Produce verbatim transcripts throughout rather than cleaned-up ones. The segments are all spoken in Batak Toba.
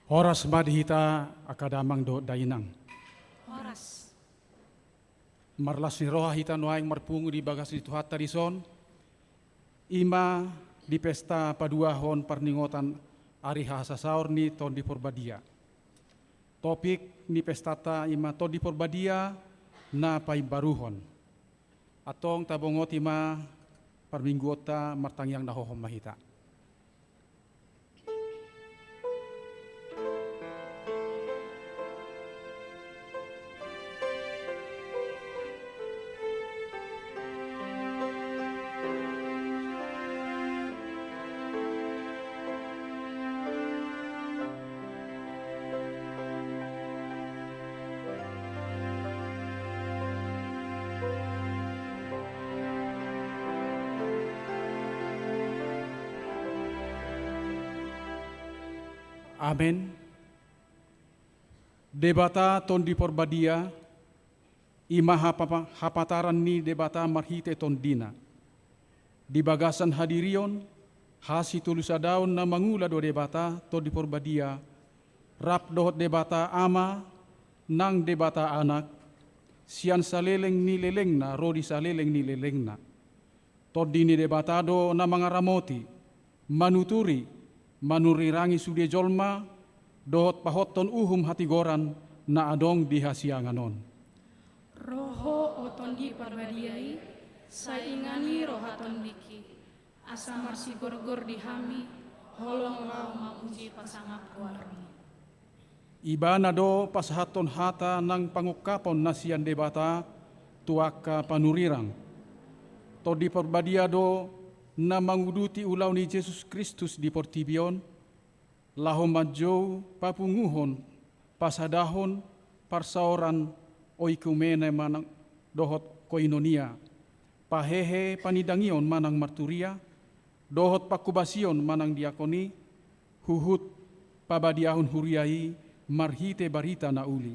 Horas ma di hita angka damang dohot dainang. Horas. Marlas ni roha hita nuaeng marpungu di bagas ni Tuhanta dison, i ma di pesta paduahon parningotan ari hasasaor ni Tondi Porbadia. Topik ni pestanta i ma Tondi Porbadia na paimbaruhon. Antong tabongoti ma parmingguonta, martangiang na hohom ma hita. Amen. Debata Tondi Porbadia, i ma hapa-, hapataran ni Debata marhite Tondina. Di bagasan hadirion, hasitolusadaon na mangula do Debata Tondi Porbadia, rap dohot Debata Ama, nang Debata Anak, sian saleleng ni lelengna ro di saleleng ni lelengna. Tondi ni Debata do na mangaramoti, manuturi, manurirangi sude jolma, dohot pahothon uhum hatigoran na adong di hasiangan on. Ro Ho, o Tondi Porbadia i, sai ingani roha tondingki, asa marsigorgor di hami, holong laho mamuji pasangap goarmi. Ibana do pasahathon hata nang pangungkapon na sian Debata tu angka panurirang. Tondi Porbadia do na manguduti ulaon ni Jesus Kristus di portibi on, laho manjou papunguhon, pasadahon, parsaoran, oikumene manang dohot koinonia, pahehe panindangion manang marturia, dohot panghobasion manang diakoni, huhut pabadiahon huria i marhite barita na uli.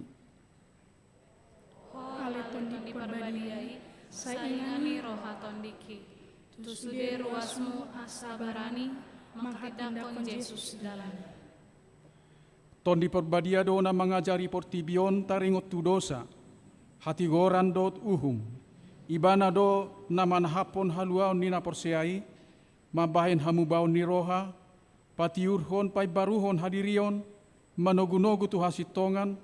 Ale Tondi Porbadia i, sai ingani roha tondingki, tu sude ruasmu asa barani manghatindanghon Jesus dalan. Tondi Porbadia do na mangajari portibi on taringot tu dosa, hatigoran dohot uhum. Ibana do na manahaphon haluaon ni na porsea i, mambahen hamubaon ni roha, patiurhon paimbaruhon hadirion, manogunogu tu hasintongan,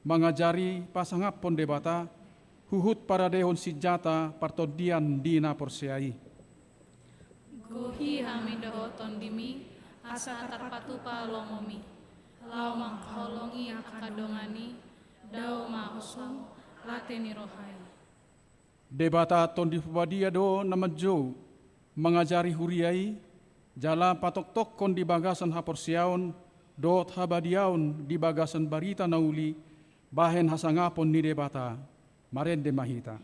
mangajari pasangaphon Debata, huhut paradehon sinjata partondian di na porsea i. Gohi hami dohot tondimi, asa tarpatupa lomomi, laho manghaholongi angka dongan i, dao ma hosong, late ni roha i. Debata Tondi Porbadia do na manjou, mangajari huria i, jala patoktokhon di bagasan haporseaon, dohot habadiaon di bagasan barita na uli, bahen hasangapon ni Debata, marende ma hita.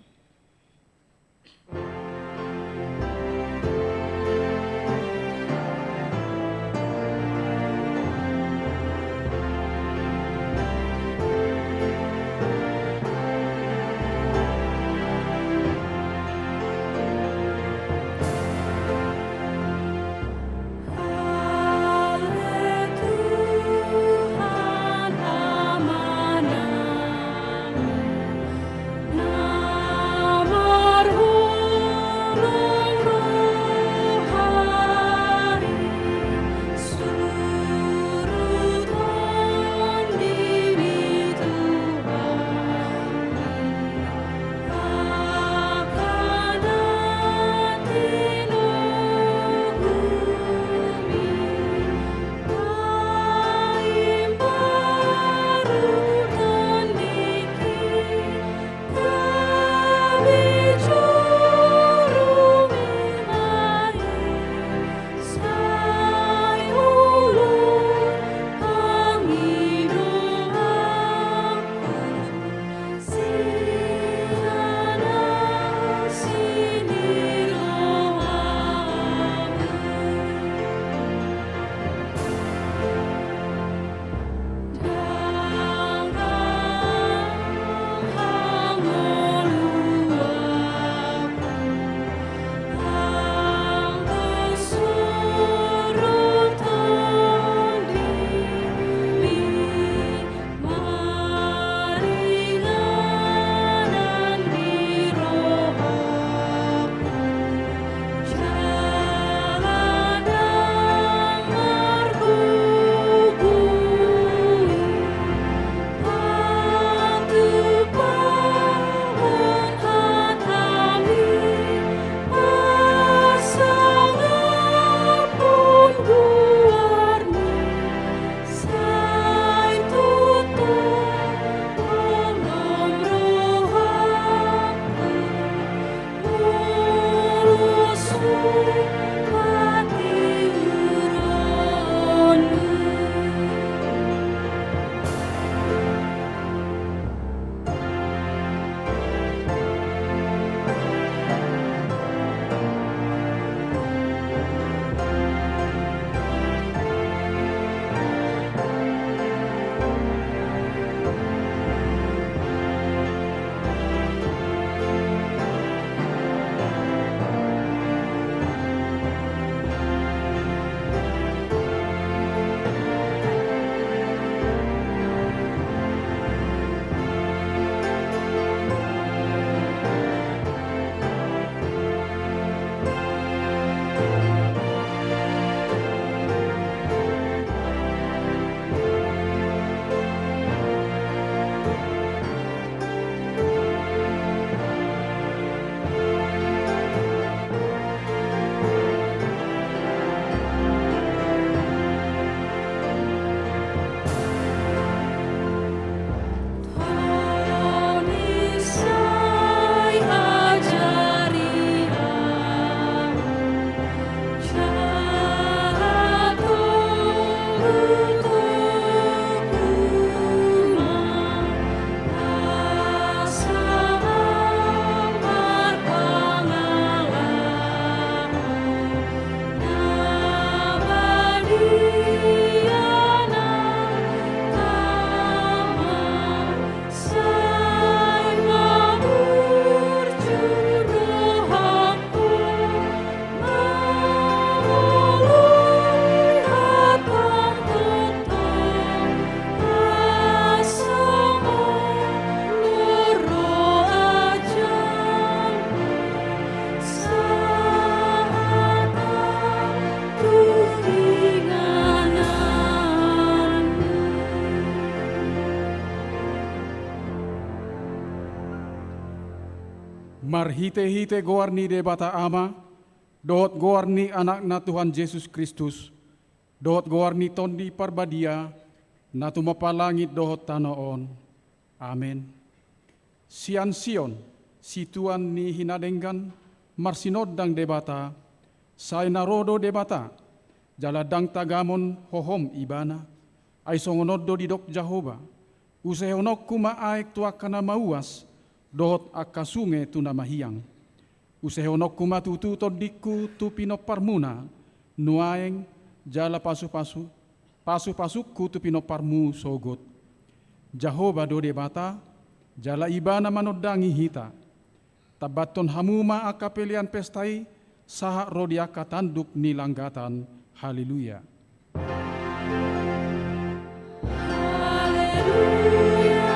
Marhite-hite goar ni Debata Ama, dohot goar ni Anakna Tuhan Jesus Kristus, dohot goar ni Tondi Parbadia, na tumompa langit dohot tano on. Amen. Sian Sion, situan ni hinadenggan, marsinondang Debata, sai na ro do Debata, jala ndang tagamon hohom Ibana, ai songon on do didok Jahowa, usehononku ma aek tu angka na mauas, dohot angka sunge tu na mahiang. Usehononku ma tutu tondingku tu pinomparmuna, nuaeng jala pasu-pasu, pasu-pasungku tu pinomparmu sogot. Jahowa do Debata, jala Ibana manondangi hita. Tambathon hamu ma angka pelean pesta i, sahat ro di angka tanduk ni langgatan. Haleluya. Haleluya,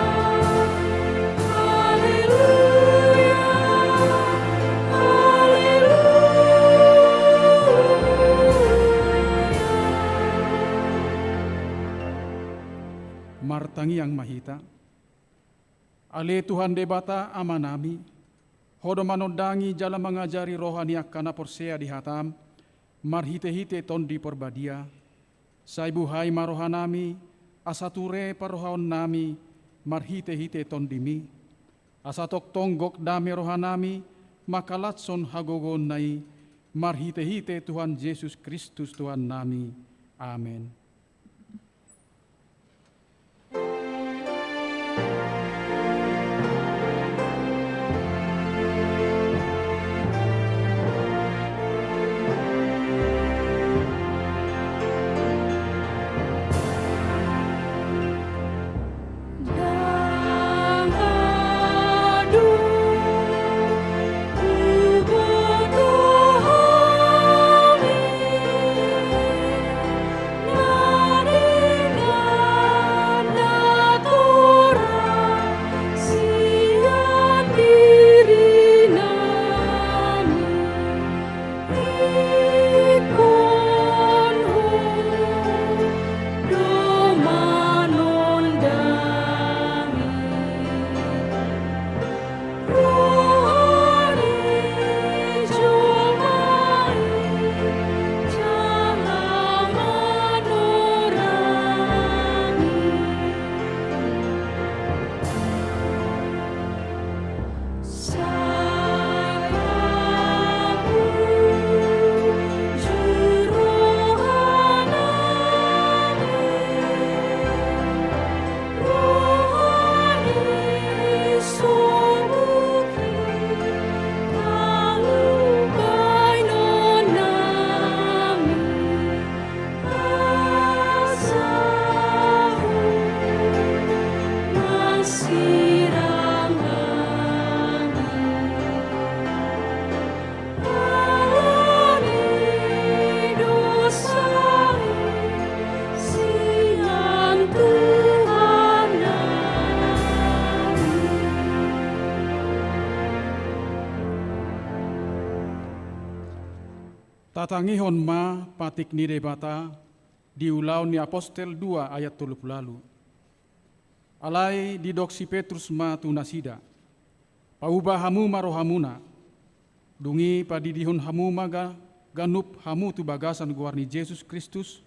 haleluya, haleluya. Martangiang ma hita. Ale Tuhan Debata Amanami, Ho do manondangi jala mangajari roha ni angka na porsea di hataM, marhite-hite Tondi Parbadia. Sai buhai ma rohanami, asa ture parrohaonnami, marhite-hite TondiMi. Asa tongtong gok dame rohanami, mangkalashon hagogoonNa i, marhite-hite Tuhan Jesus Kristus Tuhannami. Amen. Tatangihon ma patik ni Debata di Ulaon ni Apostel dua ayat tolu pulu ualu. Alai didok si Petrus ma tu nasida: Pauba hamu ma rohamuna. Dung i padidihon hamu ma ga-, ganup hamu tu bagasan goar ni Jesus Kristus,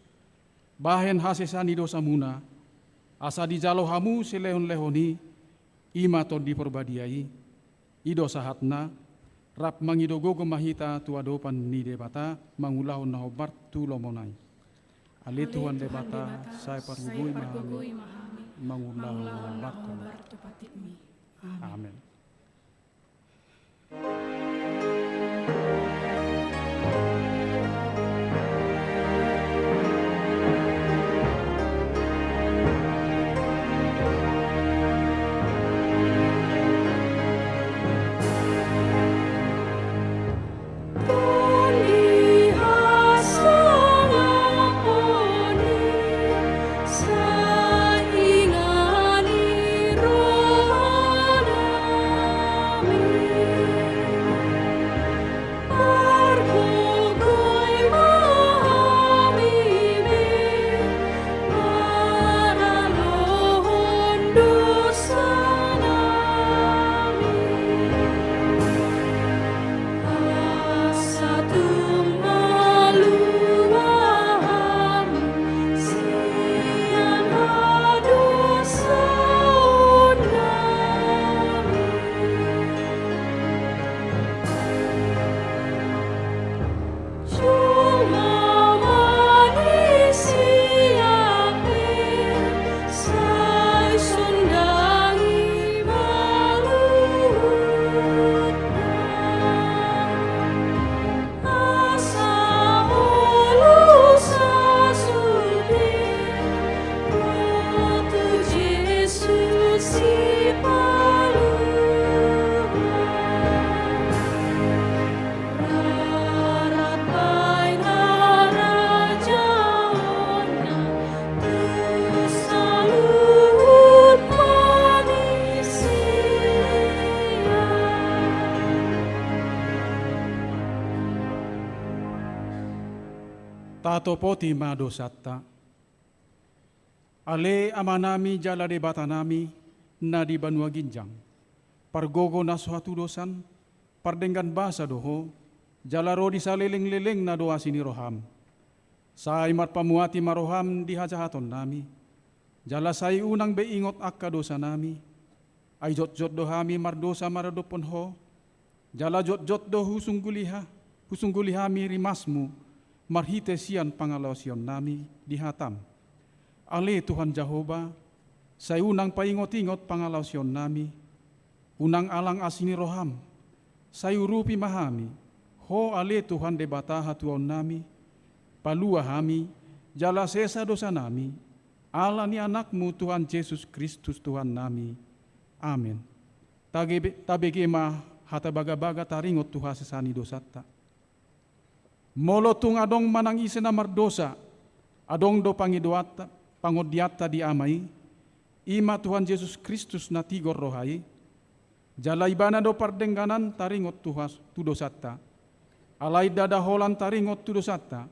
bahen hasesaan ni dosamuna, asa dijalo hamu silehon-lehon i, i ma Tondi Parbadia i. I do sahatna. Rap mangido gogo ma hita tu adopan ni Debata, mangulahon na hombar tu lomona i. Ale Tuhan Debata, sai pargogoi ma hami mangulahon na hombar tu patikMi. Amen. Sipaluhon. Rarat baen harajaonna tu saluhut manisia. Tatopoti ma dosanta. Ale Amanami jala Debatanami na di banua ginjang, pargogo na so hatudosan, pardenggan basa do Ho, jala ro di salelenglelengna do asi ni roham. Sai marpamuati ma roham di hajahatonnami, jala sai unang be ingot angka dosanami, ai jotjot do hami mardosa maradophon Ho, jala jotjot do husungguli ha-, husungguli hami rimasmu marhite sian pangalaosionnami di hatam. Ale Tuhan Jahowa, sai unang paingotingot pangalaosionnami, unang alang asi ni roham, sai urupi ma hami, Ho ale Tuhan Debata hatuaonnami, palua hami, jala sesa dosanami, ala ni Anakmu Tuhan Jesus Kristus Tuhannami. Amen. Tage-, tabege ma hata bagabaga taringot tu hasesaan ni dosanta. Molo tung adong manang ise na mardosa, adong do pangidoanta, pangondianta di Ama i, i ma Tuhan Jesus Kristus na tigor roha i, jala Ibana do pardengganan taringot tu has-, tu dosanta. Alai ndada holan taringot tu dosanta,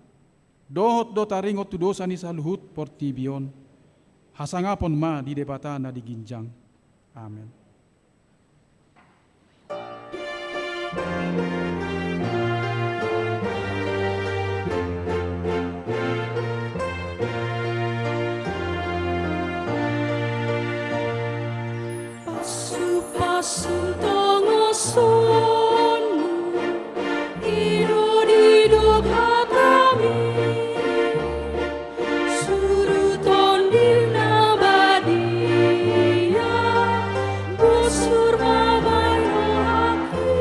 dohot do taringot tu dosa ni saluhut portibi on. Hasangapon ma di Debata na di ginjang. Amen. Pasu-pasu tongosonmu, i do didok hatami, suru Tondi na Badia, bosur ma baen rohangki.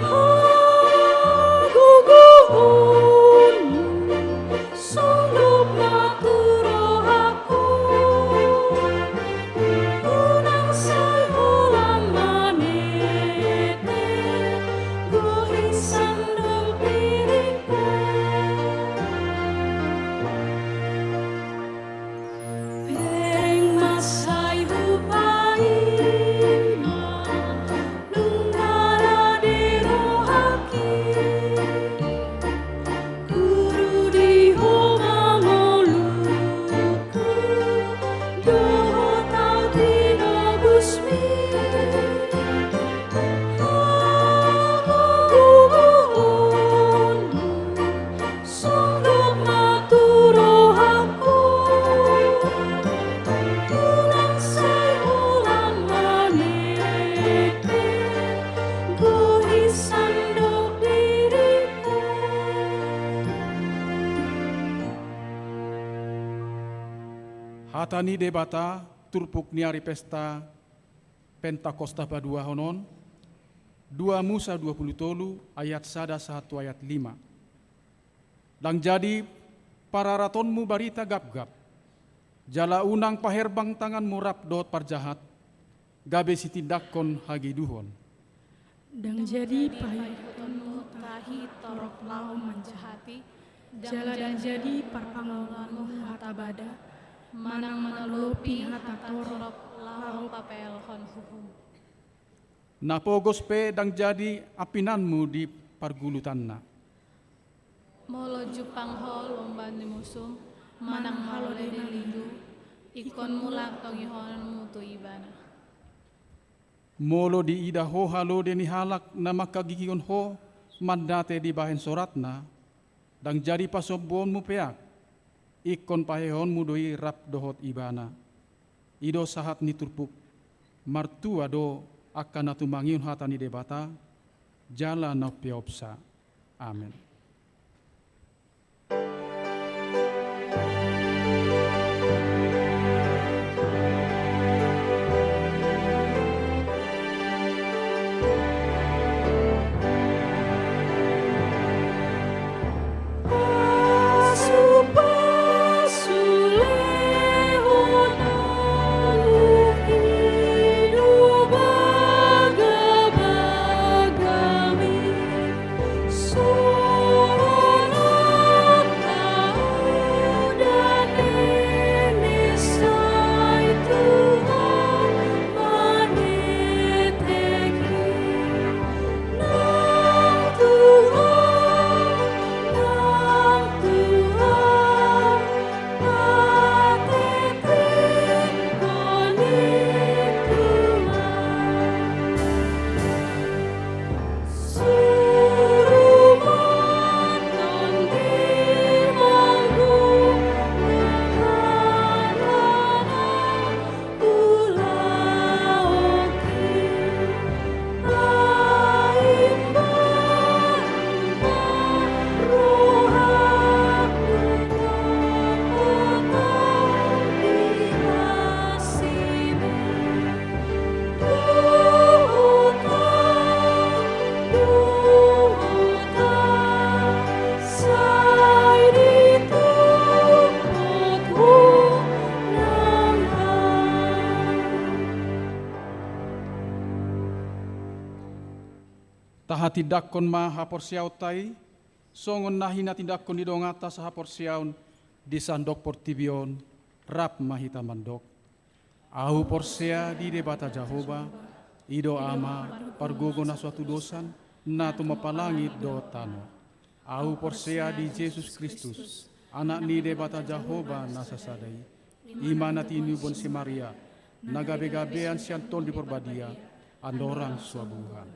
Hagogoonmu, songgot ma tu rohangku, unang sai holan manete, gohi sandok diringku. Bereng ma sai hupaima, nunga rade rohangki. Guru di Ho ma ngolungku, dohot au tinobusmi. Hagogoonmu, songgot ma tu rohangku, unang sai holan manete, gohi sandok diringku. Hata ni Debata, turpuk ni ari pesta Pentakosta paduahon on, dua Musa dua pulu tolu ayat sada sahat tu ayat lima. Ndang jadi pararatonmu barita gapgap, jala unang paherbang tanganmu rap dohot parjahat, gabe sitindakkon hageduhon. Ndang jadi paihutonmu tahi torop laho manjahati, jala ndang jadi parpangoloanmu hata bada, manang manolopi hata torop laho papehelhon uhum. Na pogos pe ndang jadi ampinanmu di pargulutanna. Molo jumpang ho lomba ni musum, manang halode na lilu, ingkon mulak tongihononmu tu ibana. Molo diida ho halode ni halak na manghagigihon ho mandate dibahen soratna, ndang jadi pasombuonmu peak, ingkon pahehonmu do i rap dohot ibana. I do sahat ni turpuk, martua do angka na tumangihon hata ni Debata, jala na umpeopsa. Amen. Pasu-pasu lehon Tahatindangkon ma haporseaonta i, songon na hinatindangkon ni donganta sahaporseaon di sandok portibi on, rap ma hita mandok. Ahu porsea di Debata Jahowa, i do Ama, pargogo na so hatudosan, na tumompa langit dohot tano. Ahu porsea di Jesus Kristus, Anak ni Debata Jahowa na sasada i, i ma na tinubon si Maria, na gabegabean sian Tondi Porbadia, andorang so habuhan.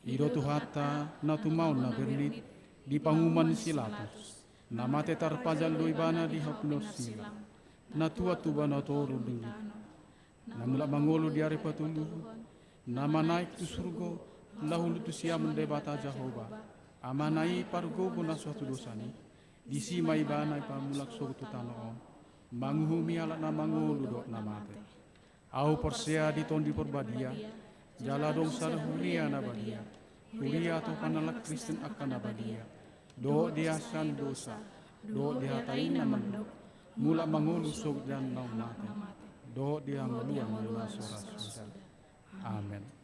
I do Tuhanta na tumaon na bernit di panguhuman ni si Pilatus, na mate tarpajal do ibana di hau pinarsilang, na tuat tu banua toru denggan, na mulak mangolu di ari patoluhon, na manaek tu surgo, laho olo tu siamun Debata Jahowa, Amana i pargogo na so hatudosan i, disi ma ibana ipamulak sogot tu tano on, manguhumi halak na mangolu dohot na mate. Ahu porsea di Tondi Porbadia, jala adong sada huria na badia, huria atopan halak Kristen angka na badia, dohot di hasesaan dosa, dohot di hata i na mandok, mulak mangolu sogot di ari na mate, dohot di hangoluan na so ra suda. Amen.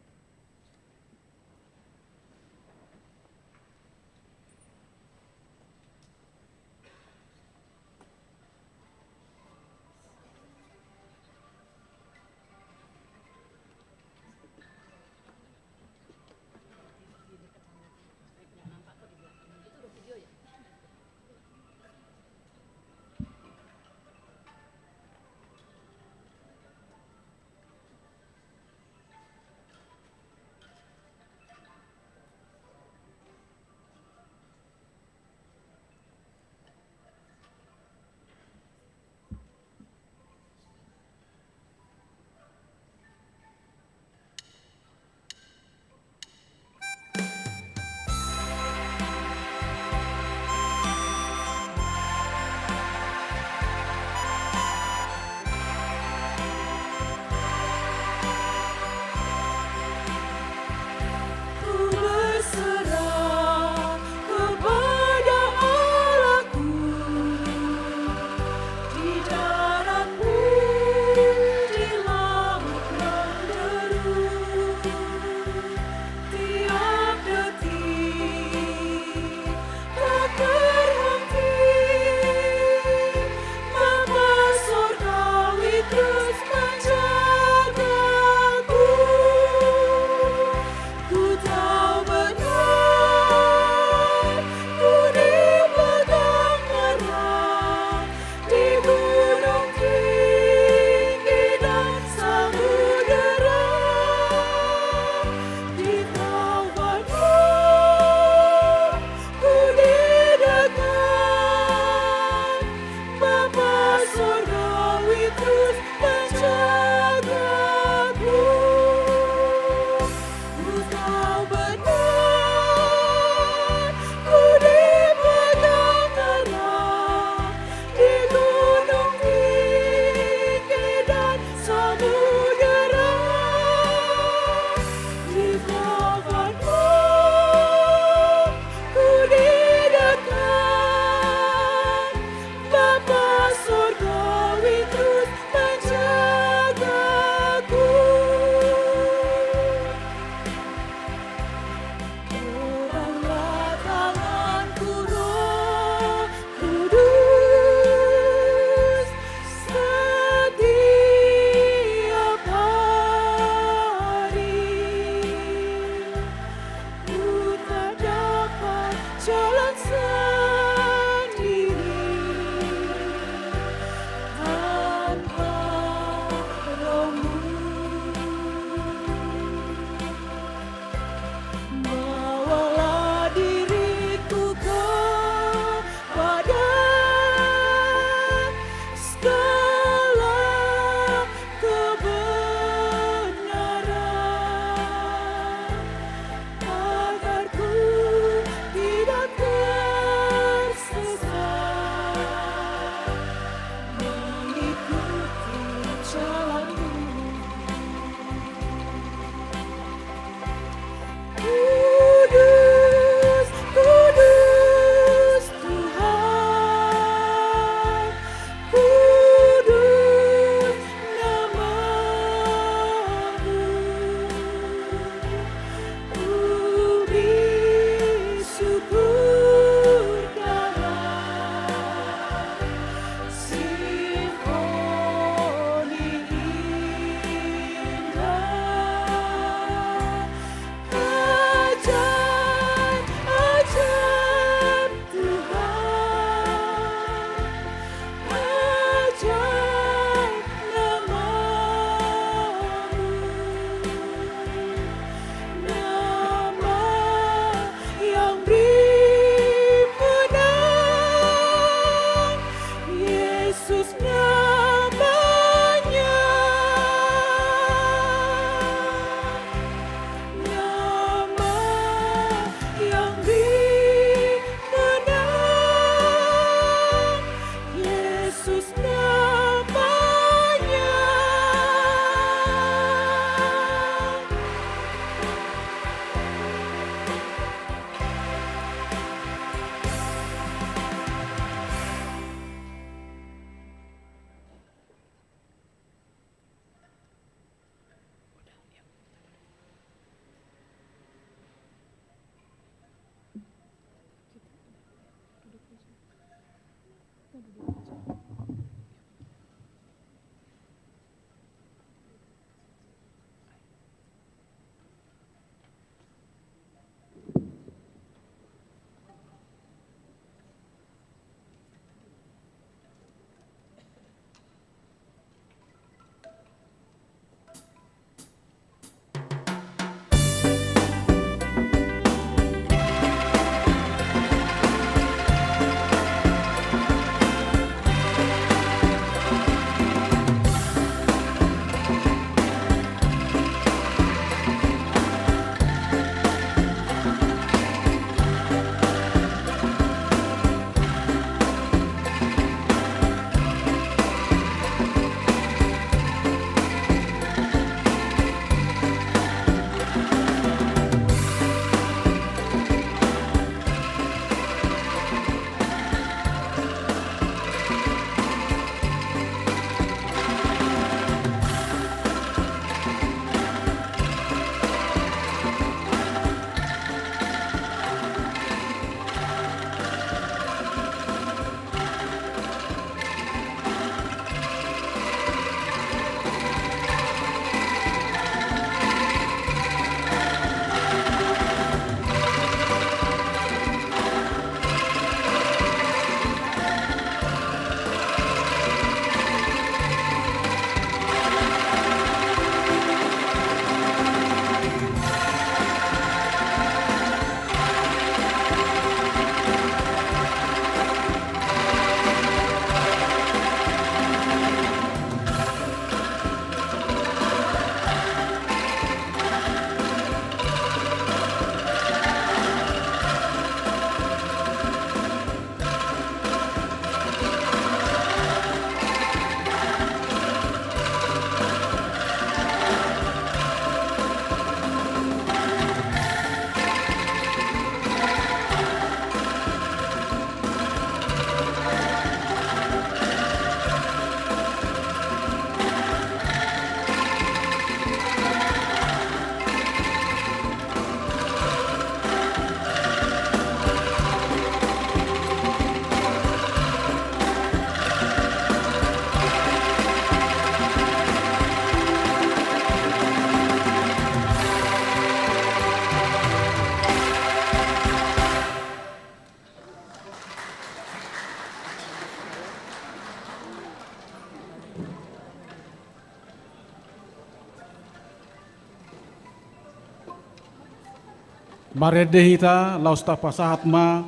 Marende hita laos tapasahat ma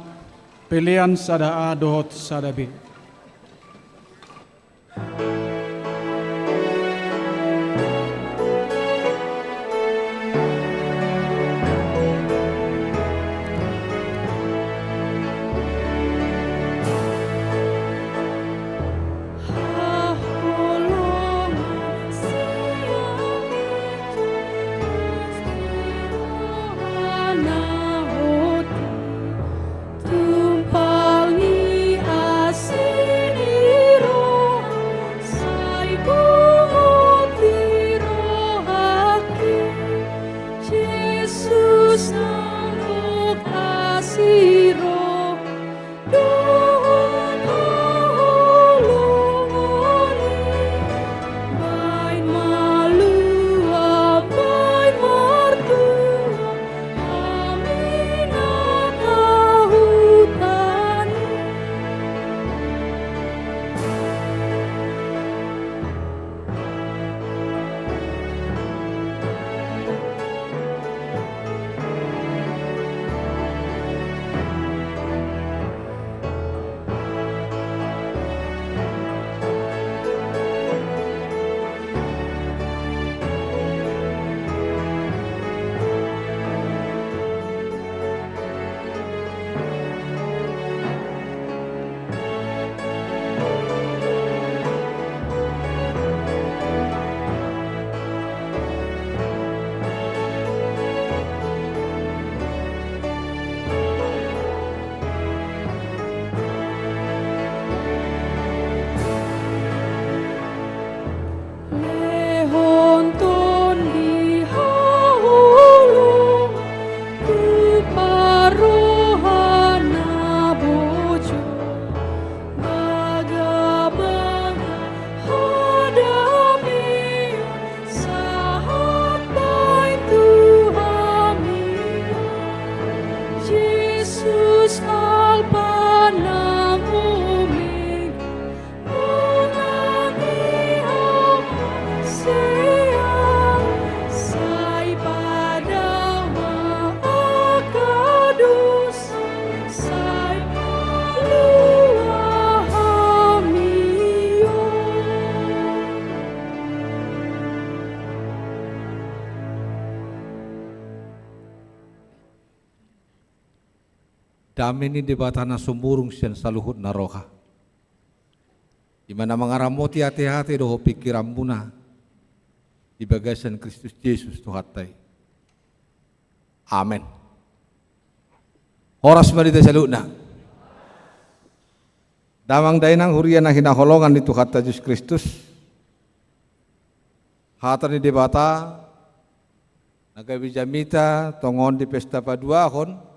pelean sada A dohot sada B. Tumpal ni asi ni roha, sai pungu di rohangki. Jesus na ro asi roha, dohot holongan i. Baen malua, baen martua, hami na tahutan i. Lehon tondi haholongan tu parroha na bojong, bagabaga hadamion sahat baen tu hami. Jesus Alpa nang Omega, mulai ni hamuliaon, sai padao ma angka dosa, sai malua hami on. Dame ni Debata na sumurung sian saluhut na roha, i ma na mangaramoti ateate dohot pingkiranmuna di bagasan Kristus Jesus Tuhanta i. Amen. Horas ma di hita saluhutna. Damang dainang huria na hinaholongan ni Tuhanta Jesus Kristus, hata ni Debata na gabe jamita tongon di pesta paduahon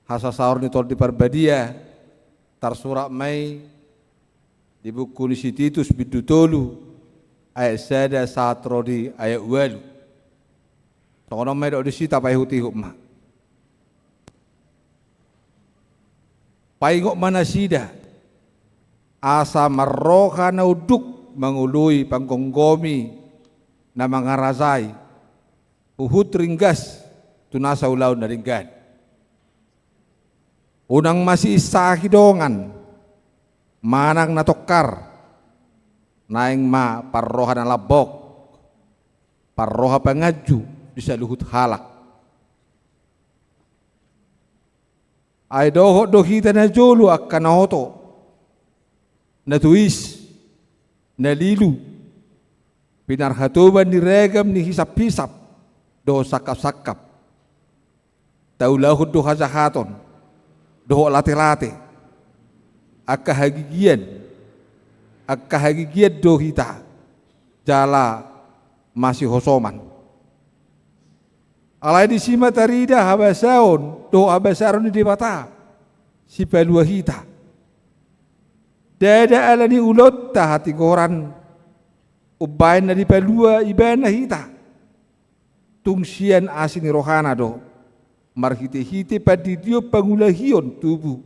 hasasaor ni Tondi Parbadia, tarsurat ma i di buku ni si Titus bindu tolu ayat sada sahat ro di ayat ualu. Songon on ma didok disi, tapaihutihut ma. Paingot ma nasida asa marroha na unduk mangoloi panggomgomi na mangarajai, huhut ringgas tu nasa ulaon na denggan. Unang masiinsahi dongan manang na tongkar, naeng ma parroha na lambok, parroha panganju di saluhut halak. Ai dohot do hita najolo angka na oto, na tois, na lilu, pinarhatoban ni ragam ni hisaphisap dohot sangkapsangkap. Taulahon do hajahaton dohot latelate, angka hagigian, angka hagigian do hita jala masihosoman. Alai disi ma tarida habasaon dohot habasaron ni Debata, Sipalua hita. Ndada ala ni ulaonta hatigoran umbaen na dipalua Ibana hita. Tung sian asi ni rohana do, marhitehite pandidion pangulahion tubu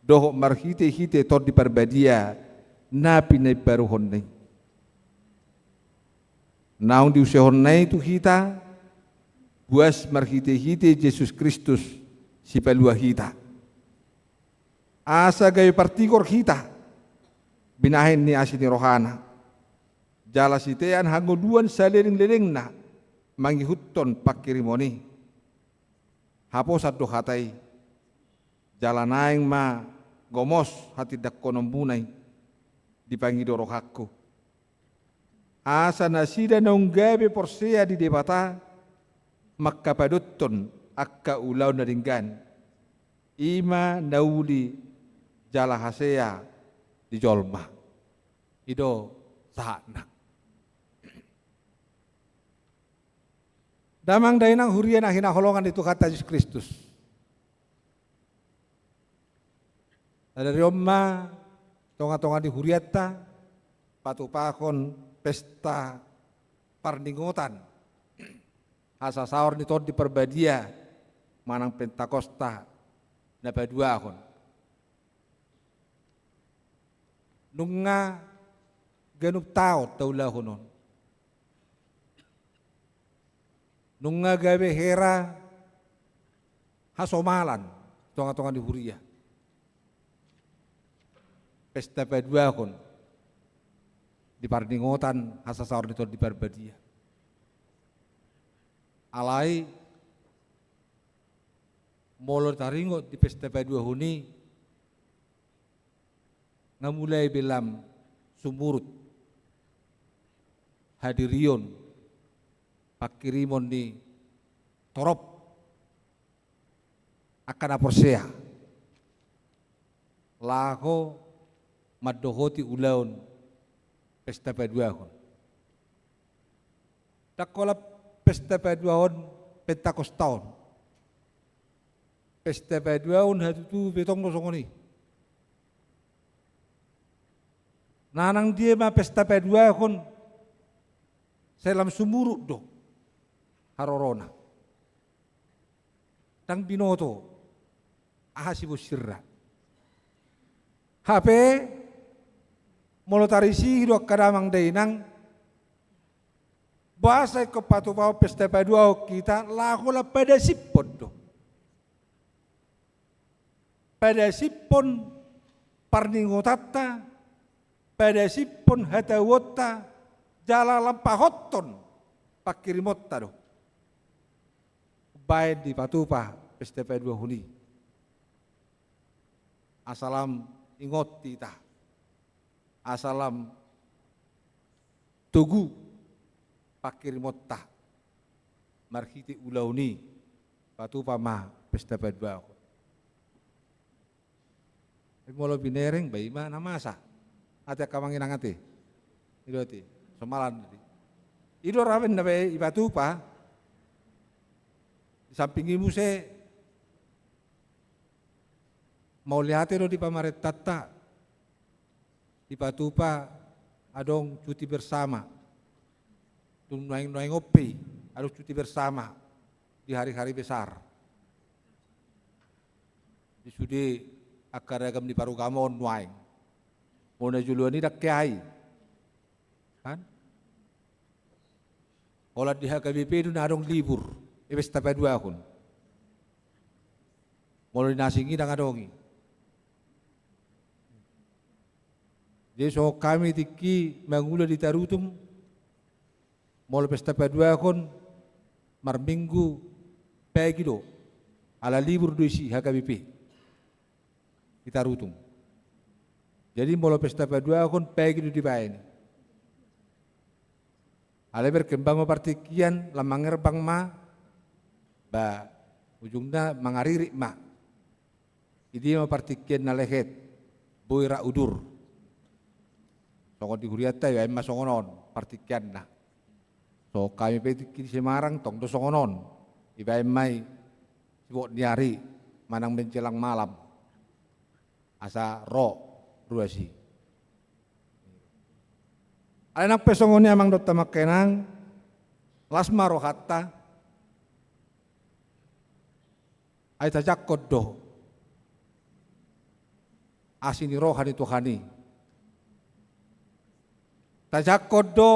dohot marhitehite Tondi Parbadia na pinaimbaruhonna i. Naung diusehonna i tu hita, Buas marhite-hite Jesus Kristus, Sipalua hita. Asa gabe partigor hita, binahen ni asi ni rohana. Jala sitean hangoluan saleleng-lelengna mangihuthon pangkirimon i. Haposan do hata i. Jala naeng ma gomos hatindangkononmuna i di pangido rohangku. Asa nasida naung gabe porsea di Debata mangkapadothon angka ulaon na denggan. I ma na uli jala hasea di jolma. I do sahatna. Damang dainang huria na hinaholongan ni Tuhanta Jesus Kristus. Sadari on ma tonga-tonga ni hurianta patupahon pesta parningotan hasasaor ni Tondi Parbadia manang Pentakosta na paduahon. Nunga ganup taon taulahon on. Nunga gabe hera hasomalan tonga-tonga ni huria. Pesta paduahon di parningotan hasasaor ni Tondi Parbadia. Alai molo taringot di pesta paduahon i, nga mulai be lam sumurut hadirion pangkirimon ni torop angka na porsea laho mandohoti ulaon pesta paduahon. Ndang holan pesta paduahon Pentakosta on. Pesta paduahon hatutu pe tong do songon i. Nanang dia ma pesta paduahon, sai lam sumurut do harorona. Ndang binoto aha sibonsirna. Hape molo tarisihi do angka damang dainang, boasa ingkon patupahon pesta paduahon hita, laho lam padasiphon do. Padasiphon parningotanta, padasiphon hatahuonta, jala lam pahothon pangkirimonta do. Baen dipatupa pesta paduahon i. Asa lam ingot hita. Asa lam togu pangkirimonta marhite ulaon i, patupa ma pesta paduahon. Molo binereng, ba i ma na masa. Ate angka amang inang ate. I do ate. Somalan ate. I do ramen na be ipatupa. Di samping i muse mauliate do di pamarentanta. Dipatupa adong cuti bersama. Tung nuaeng-nuaeng on pe adong cuti bersama di hari-hari besar. Di sude angka ragam ni parugama on nuaeng. Molo na joloan i ndang hea i. Kan? Holan di H K B P do na adong libur, e pesta paduahon. Molo di na asing i ndang adong i. Jadi songon hami tingki mangula di Tarutung, molo pesta paduahon marminggu pagi do, ala libur do isi H K B P. Di Tarutung. Jadi molo pesta paduahon pagi do dibaen. Alai berkembang ma partingkian, lam mangerbang ma, ba ujungna mangaririt ma. Di dia ma partingkian na lehet, boi rap udur. Songon di hurianta ibaen ma songon on partingkianna. So hami pe tingki di Semarang tong do songon on. Ibaen ma i sibot ni ari manang menjelang malam. Asa ro ruas i. Alai nang pe songon i amang dohot hamu angka inang, las ma rohanta. Ai tajangkon do asi ni roha ni Tuhan i. Tajangkon do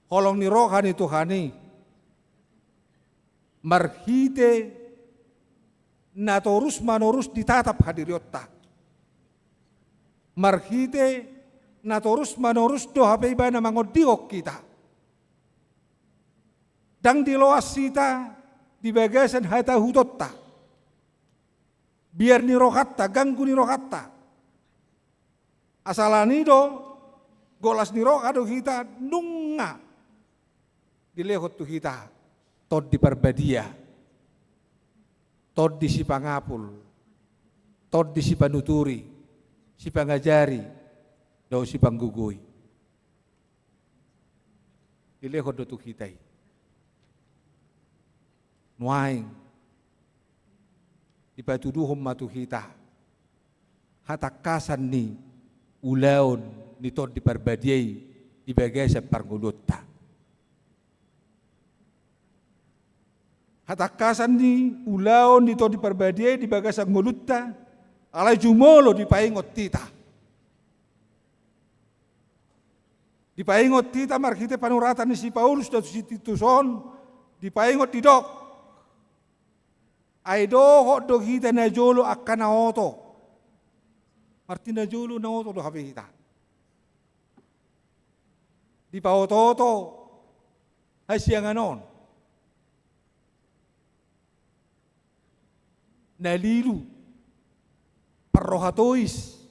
holong ni roha ni Tuhan i. Marhite na torus-manorus ditatap hadirionta. Marhite na torus-manorus do hape ibana mangondihon hita. Ndang diloas hita di bagasan hatahutonta, biar ni rohanta, ganggu ni rohanta. Asa alani do, golas ni roha do hita nunga dilehon tu hita Tondi Parbadia, Tondi sipangapul, Tondi sipanuturi, sipangajari, dohot sipanggogoi. Dilehon do tu hita i. Nuaeng dipatuduhon ma tu hita hatangkasan ni ulaon ni Tondi Parbadia i di bagasan parngoluonta. Hatangkasan ni ulaon ni Tondi Parbadia i di bagasan ngolunta, alai jumolo dipaingot hita. Dipaingot hita marhite panuratan ni si Paulus dohot si Titus on, dipaingot didok: Ai dohot do hita najolo angka na oto. Marhite najolo na oto do hape hita. Dipaotooto hasiangan on. Na lilu, parroha tois.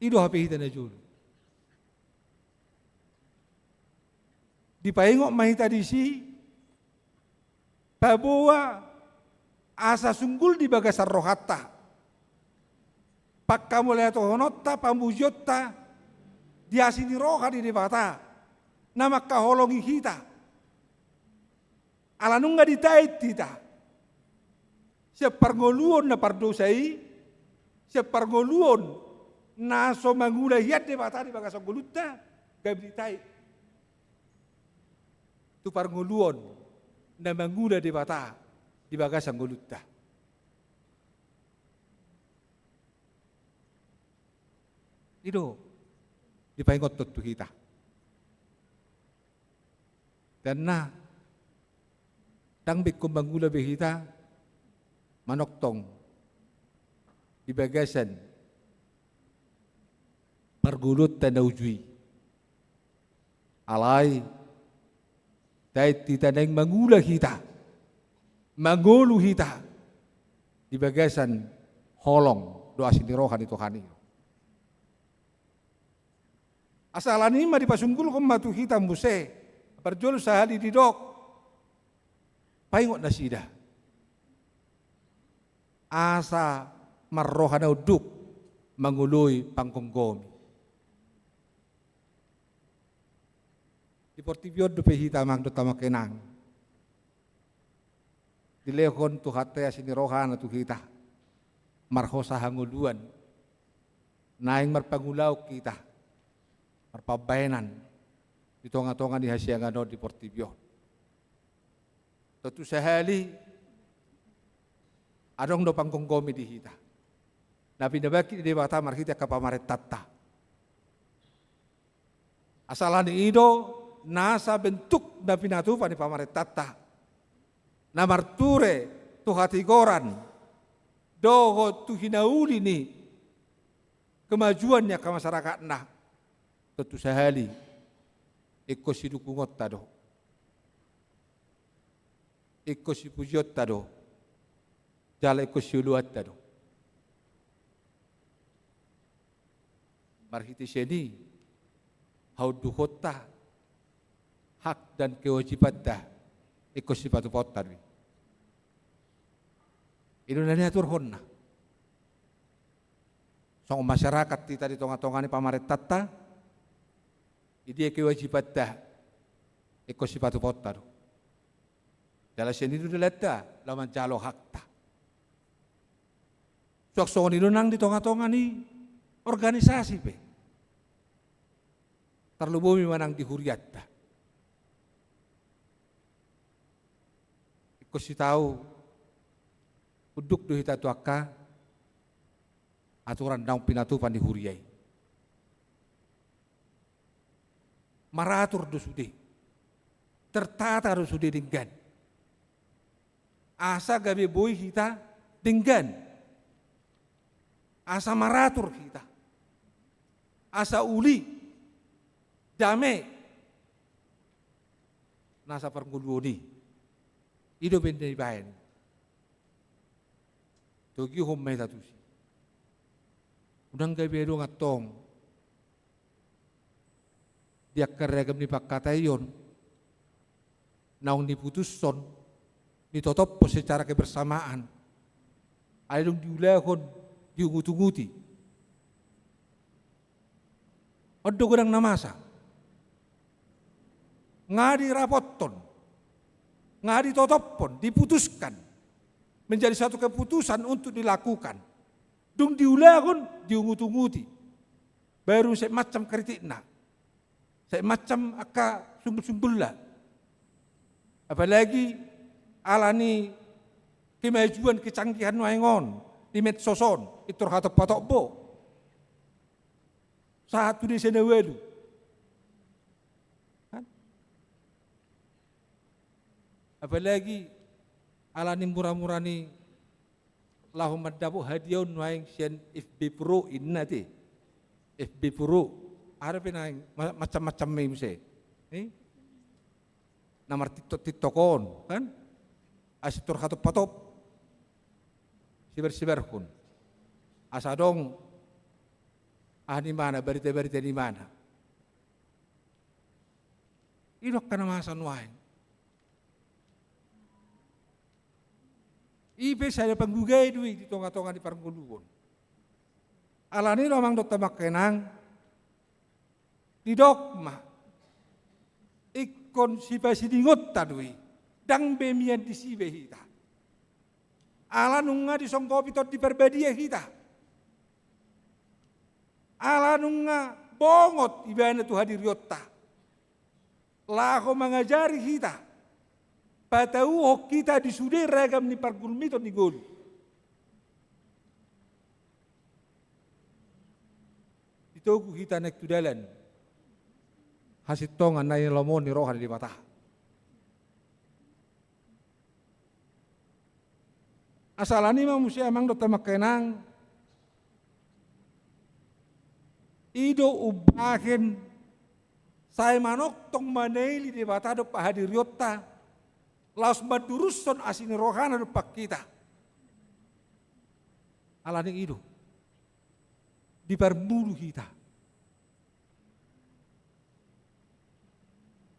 I do hape hita najolo. Dipaingot ma hita disi, paboa asa sunggul di bagasan rohanta pangkamauliatehononta, pamujionta di asi ni roha ni Debata na mangkaholongi hita. Ala nunga ditait hita sian parngoluon na pardosa i, sian parngoluon na so mangula hian Debata di bagasan ngolunta, gabe ditait tu parngoluon na mangula Debata di bagasan ngolunta. I do dipaingothon tu hita. Dang na, dang be ingkon mangula be hita manongtong di bagasan parngoluonta na uju i. Alai tait hita naeng mangula hita, mangolu hita di bagasan holong dohot asi ni roha ni Tuhan i. Asa alani i ma dipasunggulhon ma tu hita muse, parjolo sahali didok: Paingot nasida, asa marroha na unduk mangoloi panggomgomi. Di portibi on dope hita, amang dohot inang, dilehon Tuhanta i asi ni rohana tu hita marhosa hangoluan, naeng marpangulaon hita, marpambahenan di tongatonga ni hasiangan on di portibi on. Tontu sahali adong do panggomgomi di hita na pinabangkit ni Debata marhite angka pamarentanta. Asa alani i do nasa bentuk na pinatupa ni pamarentanta na marture tu hatigoran dohot tu hinauli ni kemajuan ni angka masyarakatna. Tontu sahali ingkon sidukungonta do, ingkon sipujionta do, jala ingkon sioloanta do. Marhite sian i haundukonta, hak dan kewajibanta ingkon sipatupaonta do i. I do na niaturhonna. Songon masyarakat hita di tongatonga ni pamarentanta, i dia kewajibanta ingkon sipatupaonta do. Jala sian i do dalanta laho manjalo hakta. Suang songon i do nang di tongatonga ni organisasi pe. Tarlumobi ma nang di hurianta. Ingkon sitau unduk do hita tu angka aturan naung pinatupa ni huria i. Maratur do sude. tertata do sude denggan. Asa gabe boi hita denggan. Asa maratur hita. Asa uli, dame nasa parngoluon i. I do umbahen na dibaen. Togihon ma hita tusi. Unang gabe adong antong di angka ragam ni pangkataion naung diputushon, ditotophon secara kebersamaan, alai dung diulahon, diungut-unguti. On do godang na masa. Nga dirapothon, nga ditotophon, diputuskan menjadi satu keputusan untuk dilakukan. Dung diulahon, diungut-unguti. Baru sai macam kritikna, sai macam angka sumbul-sumbulna. Apalagi ala ni kemajuan, kecanggihan nuaeng on di medsos on, pintor hatop-hatop do. Sahat tu desa na ualu. Kan? Apalagi ala ni mura-mura ni laho mandapot hadiah on nuaeng sian F B Pro inna te. F B Pro. Aha dope naeng ma-, macam-macam ma i muse. Eh? Na martiktok-tiktok on, kan? Asa pintor hatop-hatop. Sebar-sebarhon. Asa adong aha ni imana, barita-barita ni imana. I do angka na masa nuaeng. I pe sada panggugai do i di tonga-tonga ni parngoluon. Ala ni i do amang dohot hamu angka inang, didok ma, ingkon sipasiningonta do i, ndang be mian disi be hita. Ala nunga disonggopi Tondi Parbadia hita. Ala nunga bongot ibana tu hadirionta. Laho mangajari hita, patauhon hita di sude ragam ni pargulmiton ni ngolu. Ditogu hita naeng tu dalan hasintongan na nilomon ni roha ni Debata. Asa ala ni i ma muse amang dohot hamu angka inang, i do umbahen sai manongtong manaili Debata dompak hadirionta, laos mandurushon asi ni rohana dompak hita. Ala ni i do diparmulu hita.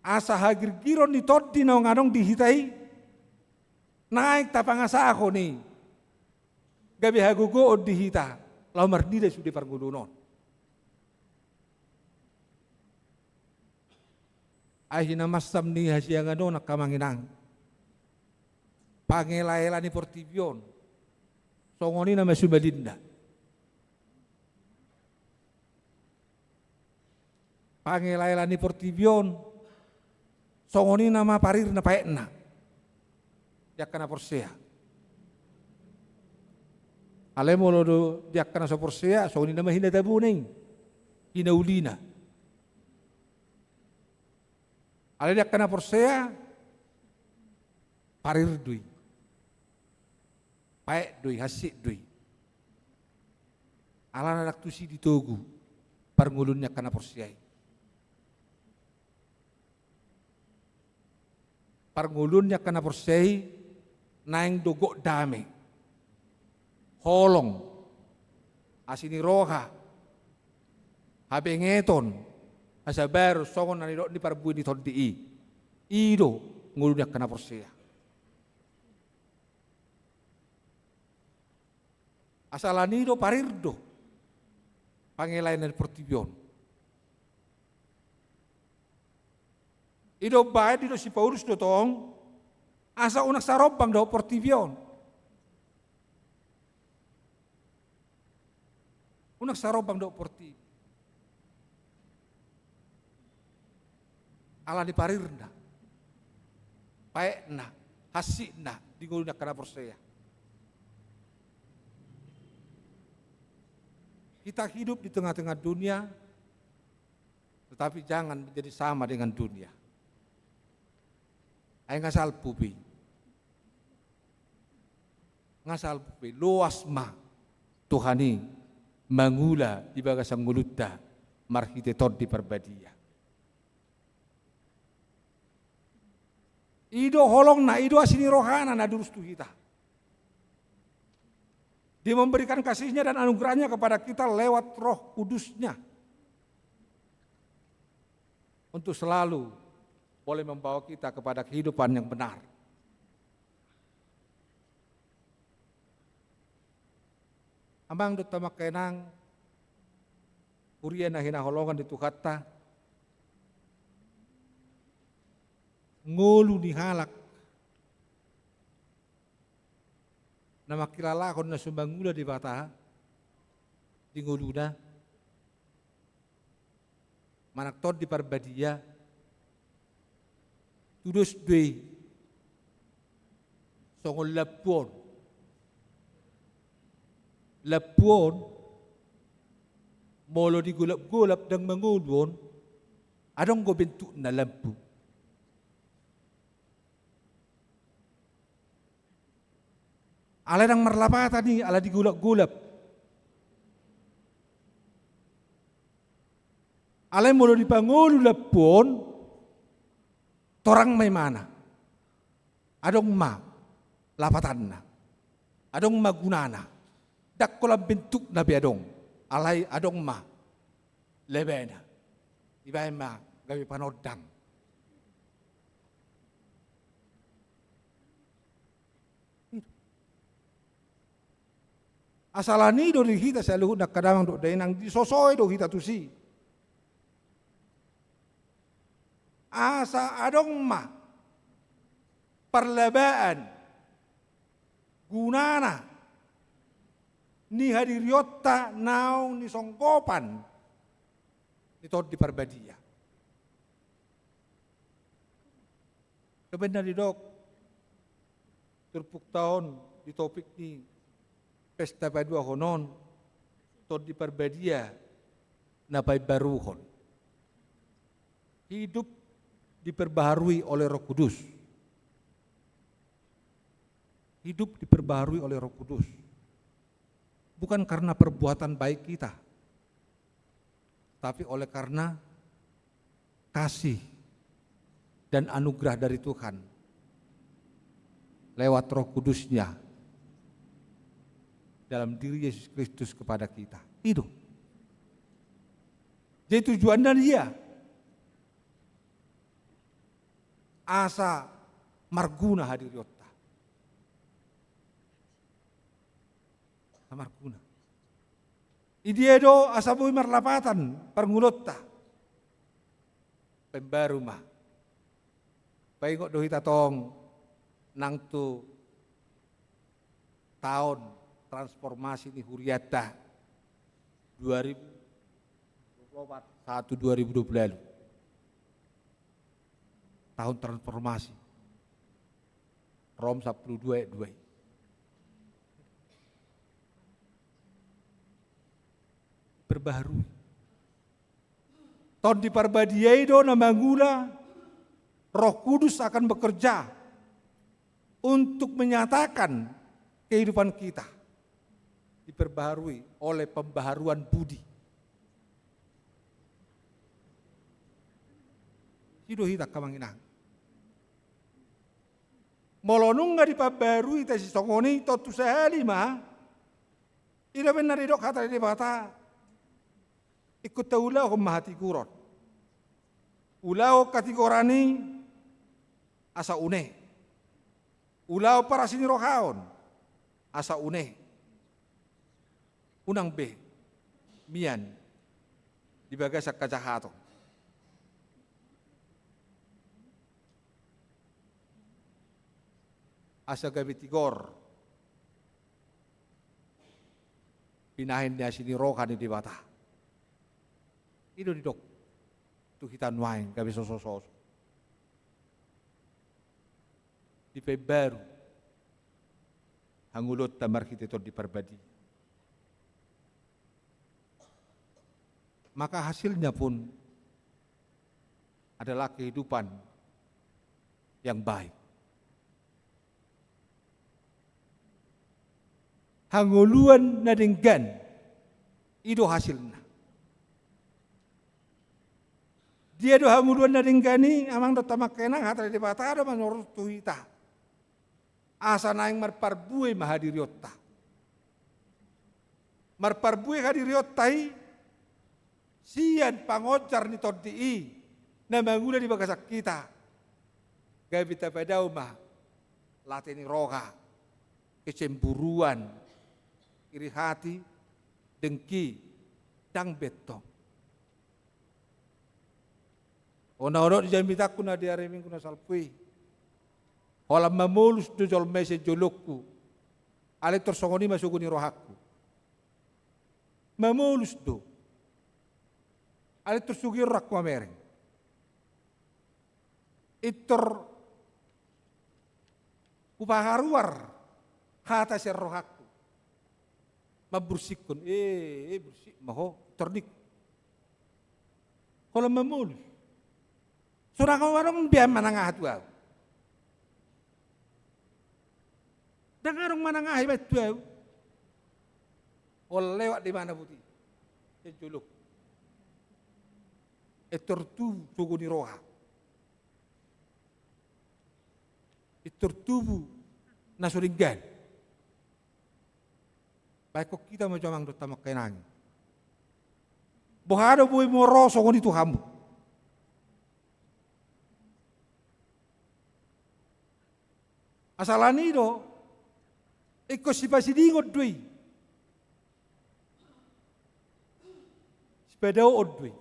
Asa hagirgiron ni tondi naung adong di hita i, naeng tapangasahon i, gabe hagogoon di hita, laho marnida sude parngoluon on. Ai hinamasam ni hasiangan on angka amang inang. Pangelaela ni portibi on, songon i nama sumalinna. Pangelaela ni portibi on, songon i nama parirna paetna. Di angka na porsea. Alai molo do di angka na so porsea, songon i nama hinatabona i, hinaulina. Alai di angka na porsea, parir do i. Paet do i, hansit do i. Alana ndang tusi ditogu parngoluon ni angka na porsea i. Parngoluon ni angka na porsea i naeng do gok dame, holong, asi ni roha, habengeton, hasabaron, songon na nidok ni parbue ni tondi i. I do ngolu ni angka na porsea. Asa ala ni i do parir do pangelaela ni portibi on. I do umbahen didok si Paulus do tong, asa unang sarombang dohot portibi on. Unang sarombang dohot portibi. Ala ni parirna, paetna, hansitna di ngolu ni angka na porsea. Kita hidup di tengah-tengah dunia, tetapi jangan menjadi sama dengan dunia. Ai nga salpu pe i. Nga salpu pe i. Loas ma Tuhan i mangula di bagasan ngolunta marhite Tondi Parbadia. I do holongna, i do asi ni rohana na durus tu hita. Dia memberikan kasihnya dan anugerahnya kepada kita lewat Roh Kudusnya untuk selalu boleh membawa kita kepada kehidupan yang benar. Amang dohot amang inang, huria na hinaholongan ni Tuhanta, ngolu ni halak na mangkilalahon na so mangula Debata di ngoluna, manang Tondi Parbadia, tudos do i songon lampu on. Lampu on, molo digolap-golap ndang mangolu on, adong do bentukna lampu. Alai ndang marlapatan i ala digolap-golap. Alai molo dipangolu lampu on, torang ma imana. Adong ma lapatanna. Adong ma gunana. Ndang holan bentukna pe adong. Alai adong ma lebena. Dibaen ma gabe panondang. Asa ala ni i do di hita saluhutna angka damang dohot dainang, disosoi do hita tusi. Asa adong ma parlabaan gunana ni hadirionta naung nisonggopan ni Tondi Parbadia. Kebenar didok turpukta on di topik ni pesta paduahon on, Tondi Parbadia na paimbaruhon. Hidup diperbaharui oleh Roh Kudus. Hidup diperbaharui oleh Roh Kudus. Bukan karena perbuatan baik kita, tapi oleh karena kasih dan anugerah dari Tuhan lewat Roh Kudus-Nya dalam diri Yesus Kristus kepada kita. I do. Jadi tujuanna dia asa marguna hadirionta. Asa marguna. Di dia do asa boi marlapatan parngoluonta? Paimbaru ma. Paingot do hita tong nang tu taon transformasi ni hurianta dua ribu dua puluh empat sahat tu dua ribu dua puluh lalu. Taon transformasi. Rom sampulu dua ayat dua i. Perbaharui. Tondi Parbadia i do na mangula, Roh Kudus akan bekerja untuk menyatakan kehidupan kita diperbaharui oleh pembaharuan budi. I do hita angka amang inang. Molo nunga dipambarui hita sisongon i, tontu sahali ma. I do umbahen na didok hata ni Debata. Ingkon taulahon ma hatigoran. Ulahon hatigoran i asa une. Ulahon parasi ni roha on asa une. Unang be mian di bagasan hajahaton. Asa gabe tigor binahen ni asi ni roha ni Debata. I do didok tu hita nuaeng gabe sosososo. Dipaimbaru hangoluonta marhite Tondi Parbadia. Maka hasilnya pun adalah kehidupan yang baik. Hangoluan na denggan, i do hasilna. Dia do hangoluan na denggan i, amang dohot amang inang? Hata ni Debata do manortor tu hita. Asa naeng marparbue ma hadirionta. Marparbue hadirionta i sian pangonjar ni Tondi i na mangula di bagasan hita. Gabe tapadao ma late ni roha, kecemburuan, iri hati, dengki, ndang be tong. Onaonok di jamitangku na di ari Minggu na salpu i, holan mamolus do jolma i sian jolongku. Alai tor songon i ma sogo ni rohangku. Mamolus do. Alai tor sugi rohangku mamereng. Pintor hupaharuar hata sian rohangku. Mambursikkon, eh, eh, bursik ma ho, tornik. Holan mamolus. So ndang adong be manang aha tu ahu. Ndang adong manang aha iba tu ahu. Holan lewat di mana buti. Sian jolongku. Pintor tubu sogo ni roha. Pintor tubu na so denggan. Baen hita ma jo amang dohot amang inang. Boha do boi molo ro songon i tu hamu? Asa alani i do, ingkon sipasidingon do i. Sipadaoon do i.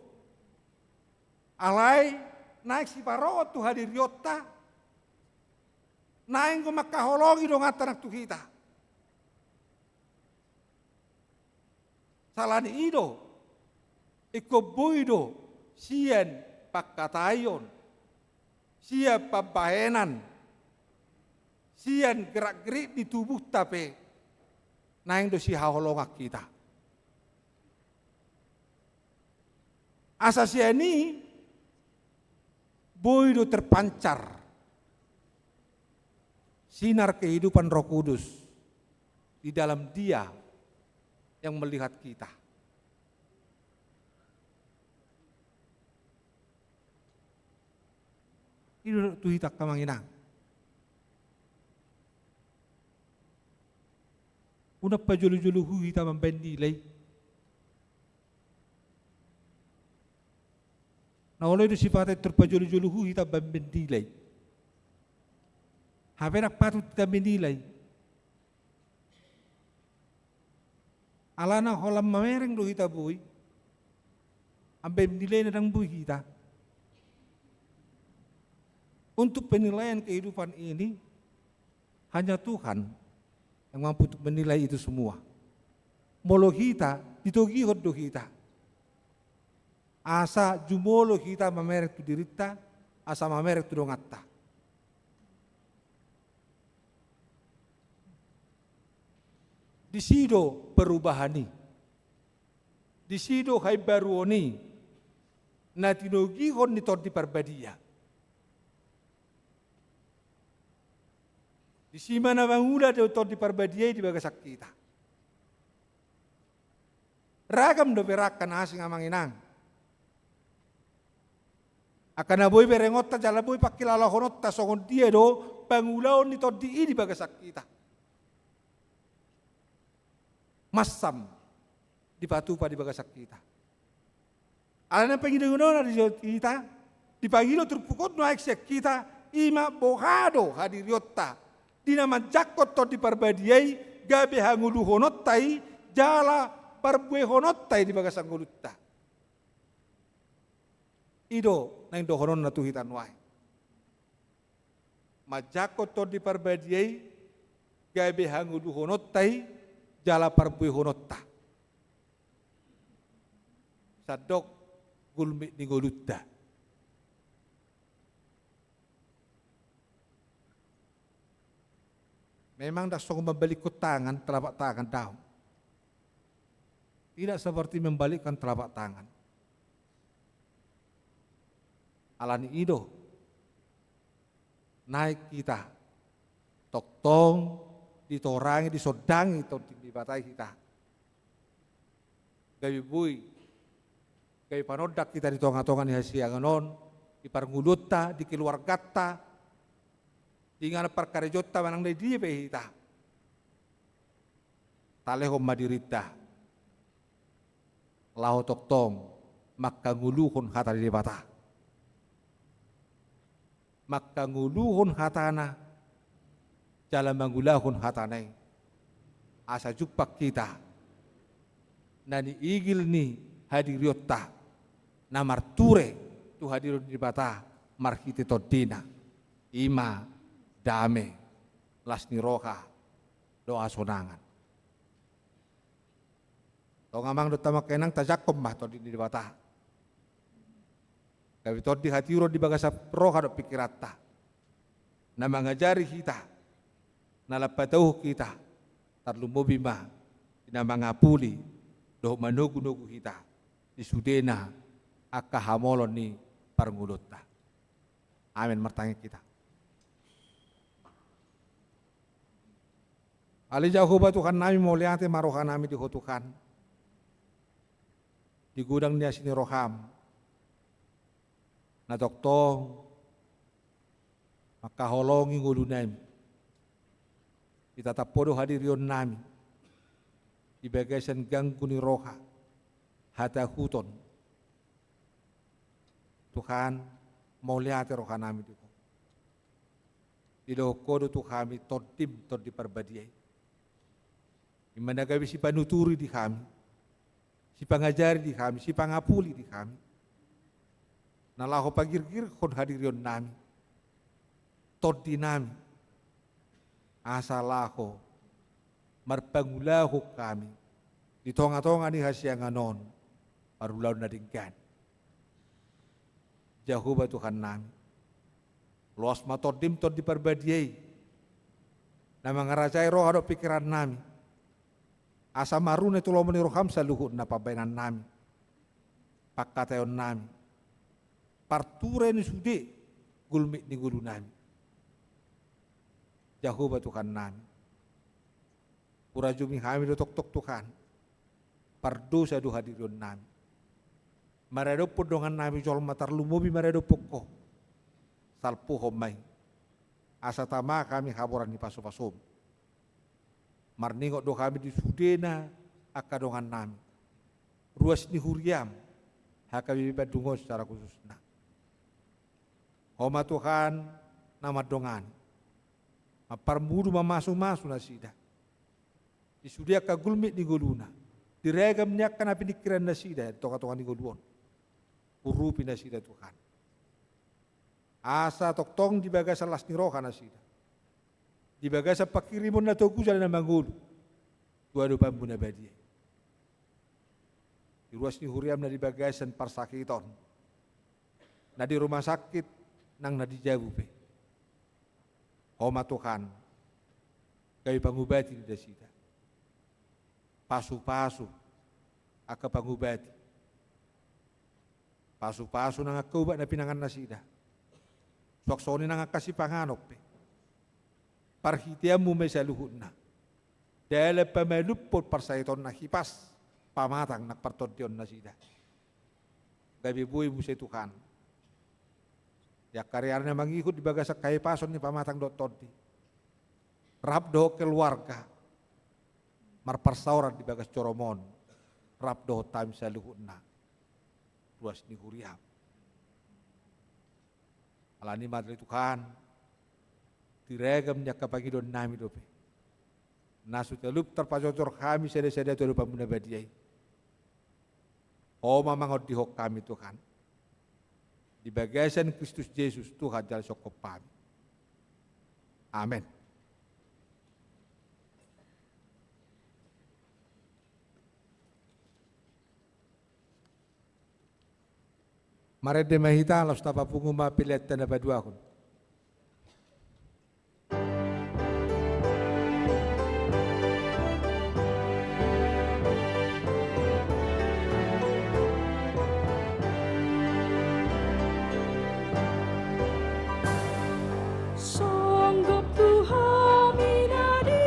Alai naeng siparohon tu hadirionta, naeng do mangkaholongi donganta nang tu hita. Asa alani i do, ingkon boi do sian pangkataion, sian pambahenan, sian gerak-gerik ni tubuhta pe, naeng do sihaholongan hita. Asa sian i boi do terpancar sinar kehidupan Roh Kudus di dalam Dia yang melihat kita. I do tu hita angka amang inang. Unang pajolo-jolo huhut hita mambaen nilai. Na olo i do sipata pintor pajolo-jolo huhut hita mambaen nilai. Hape ndang patut hita menilai. Alana holan mamereng do hita boi, mambaen nilai na ndang boi hita. Untuk penilaian kehidupan ini, hanya Tuhan yang mampu untuk menilai itu semua. Molo hita, ditogihon do hita. Asa jumolo hita mamereng tu dirinta, asa mamereng tu donganta. Disi do perubahan i. Disi do haimbaruon i na tinogihon ni Tondi Parbadia. Disi ma na mangula do Tondi Parbadia i di bagasan hita. Ragam dope ra angka na asing amang inang. Angka na boi berengonta jala boi pangkilalahononta songon dia do pangulaon ni Tondi i di bagasan hita. Mansam dipatupa di bagasan hita. Alana pangidoononna di hita, dipangido turpuk on nuaeng sian hita, i ma boha do hadirionta di na manjangkon Tondi Parbadia i, gabe hangoluhononta i jala parbuehononta i di bagasan ngolunta. I do naeng dohononna tu hita nuaeng. Manjangkon Tondi Parbadia i, gabe hangoluhononta i jala parbuehononta. Sandok gulmit ni ngolunta. Memang ndang songon mambalikkon tangan, telapak tangan, daong. Tidak seperti membalikkan telapak tangan. Alani i do, naeng hita tongtong ditorangi, disondangi Tondi ni Debata i hita. Gabe boi, gabe panondangan hita di tonga-tonga ni hasiangan on, di parngoluonta, di keluarganta, di inganan parkarejonta manang na di dia pe hita. Talehon ma dirinta laho tongtong manghangoluhon hata ni Debata. Manghangoluhon hatana, jala mangulahon hatana i. Asa jumpang hita na niigil ni hadirionta, na marture tu hadirion ni Debata marhite Tondina. I ma dame, las ni roha dohot hasonangan. Tong amang dohot amang inang, tajangkon ma Tondi ni Debata. Gabe tondi hatiuron di bagasan roha dohot pingkiranta, na mangajari hita, na lam patauhon hita, tarlumobi ma di na mangapuli dohot manogunogu hita di sudena angka hamolon ni parngoluonta. Amen. Martangiang hita. Ale Jahowa Tuhannami, mauliate ma rohanami di Ho Tuhan, di godang ni asi ni roham, na tongtong mangkaholongi ngolunami. Ditatap Ho do hadirionnami di bagasan ganggu ni roha, hatahuton. Tuhan, mauliate rohanami di Ho. Dilehon Ho do tu hami Tondim, Tondi Parbadia i. I ma na gabe sipanuturi di hami, sipangajari di hami, sipangapuli di hami, na laho pagirgirhon hadirionnami, tondinami, asa laho marpangulahon hami di tonga-tonga ni hasiangan on, parulaon na denggan. Jahowa Tuhannami, loas ma Tondim, Tondi Parbadia i, na mangarajai roha dohot pingkirannami, asa marune tu lomo ni roham saluhutna pambahenannami, pangkataionnami, parture ni sude gulmit ni ngolunami. Jahowa Tuhannami, hurajumi hami do tongtong Tuhan, pardosa do hadirionnami, maradophon dongannami jolma, tarlumobi maradophon Ho. Salpuhon ma i, asa tama hami haboran ni pasupasu-Mu. Marningot do hami di sudena angka dongannami, ruas ni huriam, H K B P Bandung on secara khususna. Ho ma Tuhan na mandongani, mamparmudu, mamasumasu nasida di sude angka gulmit ni ngoluna, di ragam ni angka na piningkiran nasida di tonga-tonga ni ngolu on. Urupi nasida Tuhan, asa tongtong di bagasan las ni roha nasida, di bagasan panghirimon na togu jala na mangolu tu adopan-Mu na badia i, di ruas ni huriam na di bagasan parsahiton, na di rumah sakit nang na di jabu pe, Ho ma Tuhan gabe pangubati ni nasida. Pasupasu angka pangubati, pasupasu nang angka ubat na pinangan nasida, suang songon i nang angka sipanganon pe. Parhitean-Mu ma i saluhutna, dalan pamalumhon parsahitonna, hipas pamatang nang partondion nasida. Gabe boi muse Tuhan, di angka ari-ari na mangihut, di bagasan hahipason ni pamatang dohot tondi, rap dohot keluarga, marparsaoran di bagas joroMon, rap dohot hami saluhutna, ruas ni huriam. Alani i ma ale Tuhan, di ragam ni angka pangidoannami dope, na so talup tarpajojor hami sada-sada tu adopan-Mu na badia i, Ho ma mangondihon hami Tuhan, di bagasan Kristus Jesus Tuhan jala Siongkophami. Amen. Marende ma hita, laos tapapungu ma pelean na paduahon. Songgop tu hami na di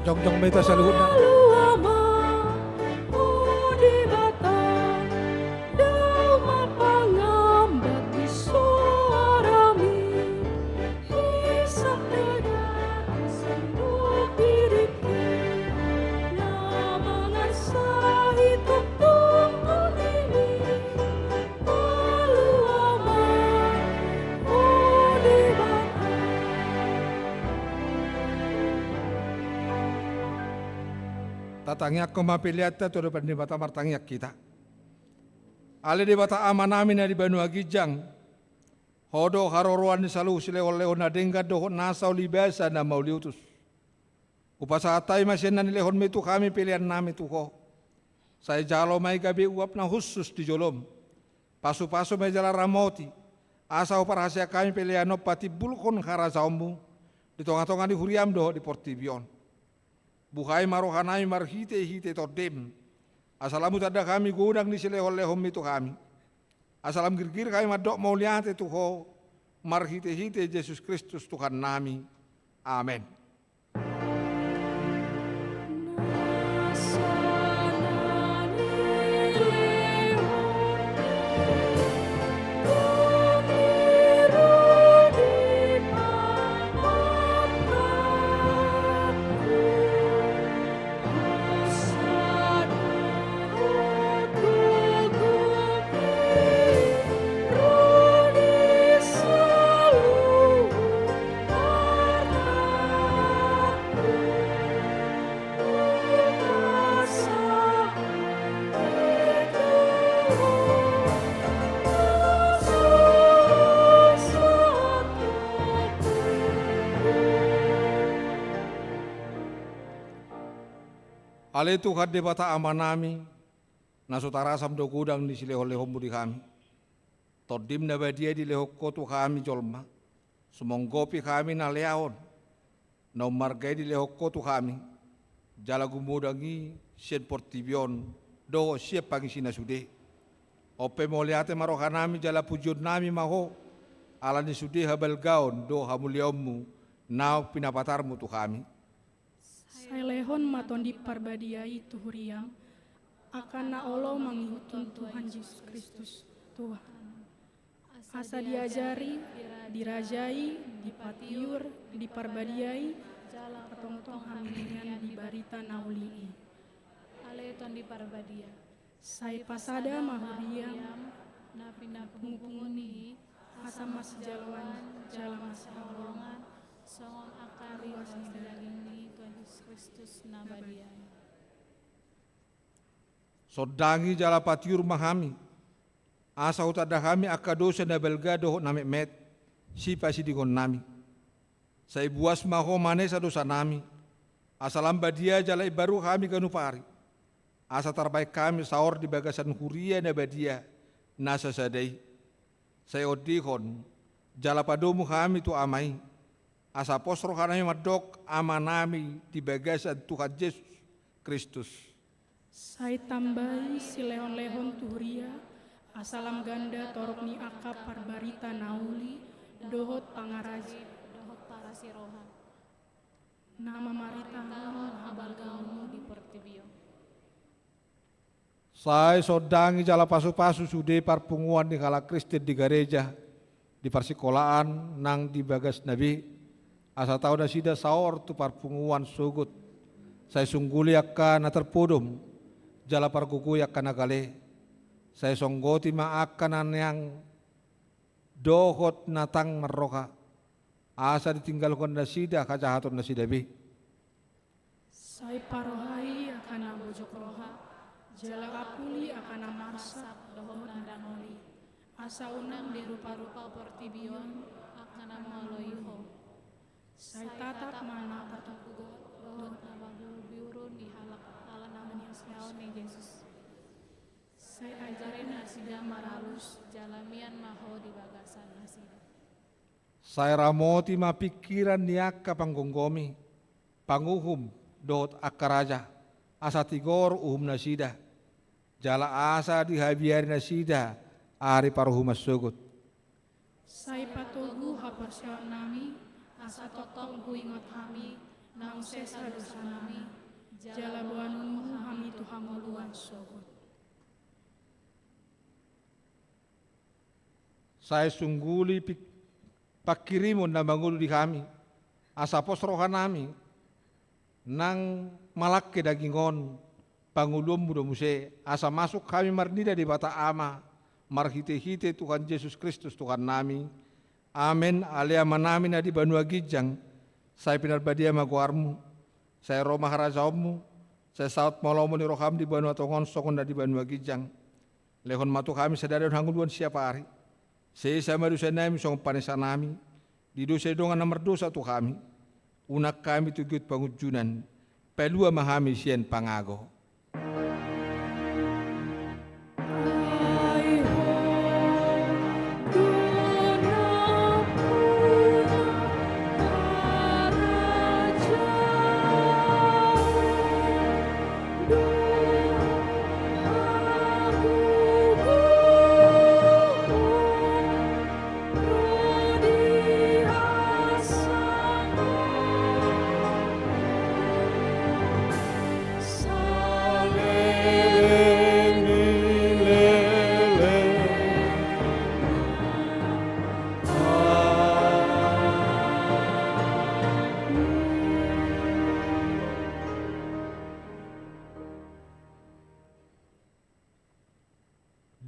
Jongjong ma hita saluhutna. Lalu Ama, o Debata, dao ma pangambat di soarami, di sandok daging sandok diringki, na mangansa hita tonggo nami. Lalu Ama, o Debata. Tatangiangkon ma peleanta tu adopan Debata, martangiang hita. Ale Debata Amanami na di banua ginjang, Ho do haroroan ni saluhut silehonlehon na denggan dohot nasa ulibasa na mauliutus. Hupasahat hami ma sian na nilehonmi tu hami peleannami tu Ho. Sai jalo ma i gabe uap na hushus di jolom. Pasupasu ma i jala ramoti, asa huparhaseang hami pelean on patimbulhon harajaonmu di tongatonga ni huriam dohot di portibi on. Buhai ma rohanami marhitehite Tondim, asa lam hutanda hami godang ni silehonlehonmi tu hami. Asa lam girgir hami mandok mauliate tu Ho, marhitehite Jesus Kristus Tuhannami. Amen. Ale Tuhan Debata Amanami, na so tarasam do godang ni silehonlehonmu di hami. Tondim na badia dilehon Ho tu hami jolma, sumonggopi hami na leaon, na ummarga i dilehon Ho tu hami, jala gumodang i sian portibi on dohot sian pangisina sude. On pe mauliate ma rohanami jala pujionnami ma Ho, ala ni sude habalgaon dohot hamuliaonmu naung pinapatarmu tu hami. Sai lehon ma Tondi Parbadia i tu huriam, angka na olo mangihuthon Tuhan Jesus Kristus, Tuhan. Asa diajari, dirajai, dipatiur, diparbadiai, jala patongtong hamulian di barita na uli i. Ale Tondi Parbadia. Sai pasada ma huriam na pinapungupungu ni i, asa masijaloan jala masihaholongan, songon angka ruas ni daging ni Tuhan Jesus Kristus na badia i. Sondangi jala patiur ma hami, asa hutanda hami angka dosa na balga dohot na metmet, sipasidingonnami. Sai buas ma Ho manesa dosanami, asa lam badia jala imbaru hami ganup ari, asa tarbahen hami saor di bagasan huria na badia na sasada i. Sai ondihon jala padomu hami tu Ama i, asa pos rohanami mandok Amanami di bagasan Tuhan Jesus Kristus. Sai tambai silehonlehon tu huria, asa lam ganda torop ni angka parbarita na uli dohot pangarajip dohot parasi roha, na mamaritahon habalgaonmu di portibi on. Sai sondangi jala pasupasu sude parpunguan ni halak Kristen di gareja, di parsikolaan nang di bagasna be, asa tau nasida saor tu parpunguan sogot. Sai sungguli angka na tarpodom, jala pargogoi angka na gale. Sai songgoti ma angka na neang dohot na tang marroha, asa ditinggalhon nasida hajahatonnasida be. Sai parohai angka na bojok roha, jala apuli angka na marsak dohot na dangol i, asa unang diruparupa portibi on angka na mangoloi Ho. Sai tatap ma na patungkugot dohot na mabiurbiuru ni halak ala na mangihasihasihon ni Jesus. Sai ajari nasida maralus jala mian ma Ho di bagasan nasida. Sai ramoti ma pingkiran ni angka panggomgomi, panguhum dohot angka raja, asa tigor uhumnasida, jala asa dihabiari nasida ari paruhuman sogot. Sai patogu haporseaonnami, asa tongtong huingot hami Naung sesa dosanami, jala boanonmu hami tu hangoluan sogot. Sai sungguli pik-, pangkirimon na mangolu di hami, asa pos rohanami, nang malangke daging on, pangoluonmu do muse, asa masuk hami marnida Debata Ama, marhitehite Tuhan Jesus Kristus Tuhannami. Amen. Ale Amanami na di banua ginjang, sai pinarbadia ma goarmu, sai ro ma harajaonmu, sai saut ma lomo ni roham di banua tonga on songon na di banua ginjang. Lehon ma tu hami sadari on hangoluan siapari. Sesa ma dosanami songon panesanami di dosa ni dongan na mardosa tu hami. Unang hami tu giot pangunjunan, palua ma hami sian pangago.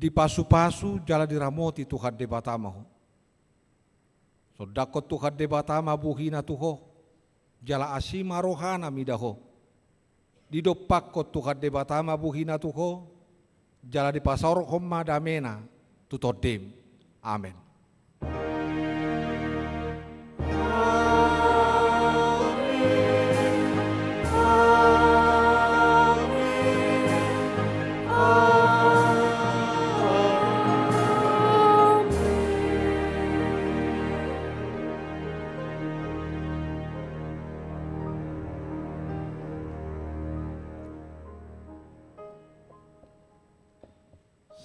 Dipasupasu jala diramoti Tuhan Debata ma ho. Sondanghon Tuhan Debata ma bohina tu ho, jala asi ma rohana mida ho. Didompakhon Tuhan Debata ma bohina tu ho, jala dipasaorhon ma damena tu tondem. Amen.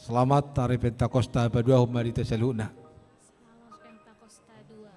Selamat Hari Pentakosta, paduahon ma di hita saluhutna. Selamat Pentakosta dua.